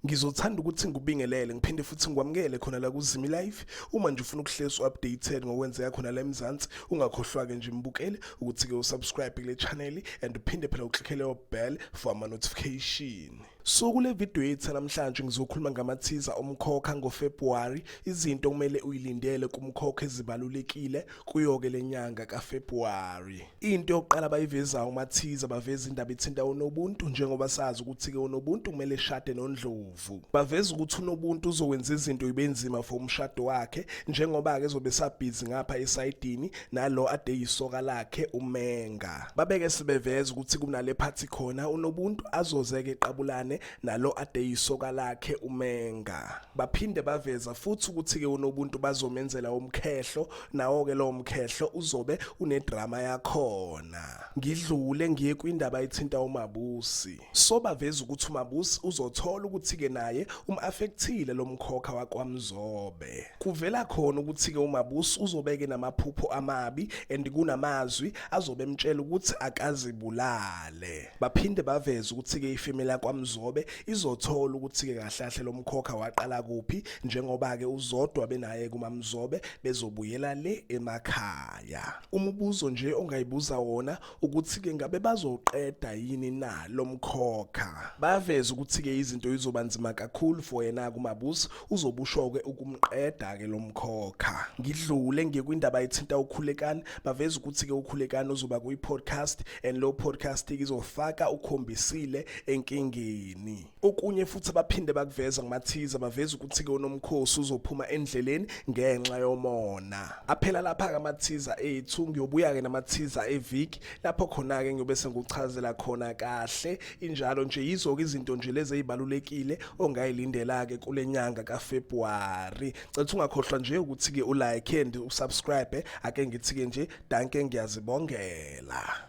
Ngizothanda ukuthi ngikubingelele ngiphinde futhi ngikwamukele khona la kuZimi Live. Uma nje ufuna ukuhlezi updated ngokwenzeka khona la eMzansi, ungakhohlwa ke nje mbukeli ukuthi ke usubscribe kule channel and uphinde phela uclicke leyo bell for ama notification. So kule video yethu namhlanje ngizokhuluma ngamathiza omkhokha ngoFebruary, izinto okumele uyilindele kumkhokha ezibalulekile kuyoke lenyanga kaFebruary. Into yokuqala abayivezayo uMathiza baveza indaba ethinta uNobuntu njengoba sazi ukuthi-ke uNobuntu kumele eshade noNdlovu. Baveza ukuthi uNobuntu uzokwenza izinto ibenzima for umshado wakhe njengoba-ke ezobe esabhizi ngapha esayidini nalo ade yisoka lakhe uMenga. Babeke sebeveza ukuthi kunale phathi khona uNobuntu azoze-ke eqabulane nalo ade yisoka lakhe uMenga. Baphinde baveza futhi ukuthi-ke uNobuntu bazomenzela umkhehlo nawo-ke lowo mkhehlo uzobe unedrama yakhona. Ngidlule ngiye kwindaba ethinta uMabusi. So baveza ukuthi uMabusi uzothola ukuthi-ke naye um-affectile lo mkhokha wakwaMzobe. Kuvela khona ukuthi-ke uMabusi uzobeke namaphupho amabi and kunamazwi azobe emtshela ukuthi akazibulale. Baphinde baveze ukuthi-ke ifemeli yakwaMzobe izothola ukuthi-ke kahle kahle lo mkhokha waqala kuphi njengoba-ke uZodwa benaye kuMaMzobe bezobuyela le emakhaya. Umubuzo nje ongayibuza wona ukuthi-ke ngabe bazowuqeda yini na lo mkhokha. Bayaveza ukuthi-ke izinto izoba nzima kakhulu for yena kuMabusi uzobusho-ke ukumqeda-ke lo mkhokha. Ngidlule ngiye kwindaba ethinta uKhulekani, baveza ukuthi-ke uKhulekani uzoba kwi-podcast and lo podcast izofaka uKhombisile enkingeni. Okunye futhi abaphinde bakuveza nguMathiza, baveza ukuthi-ke uNomkhosi uzophuma endleleni ngenxa yomona. Aphela lapha-ke amathiza ethu, ngiyobuya-ke namathiza eviki lapho khona-ke ngiyobe sengikuchazela khona kahle injalo nje yizo-ke izinto nje lezi ezibalulekile ongayilindela-ke kule nyanga kaFebruary. Cela ungakhohlwa nje ukuthi-ke ulike and usubscribe, ake ngithi-ke nje danke ngiyazibongela.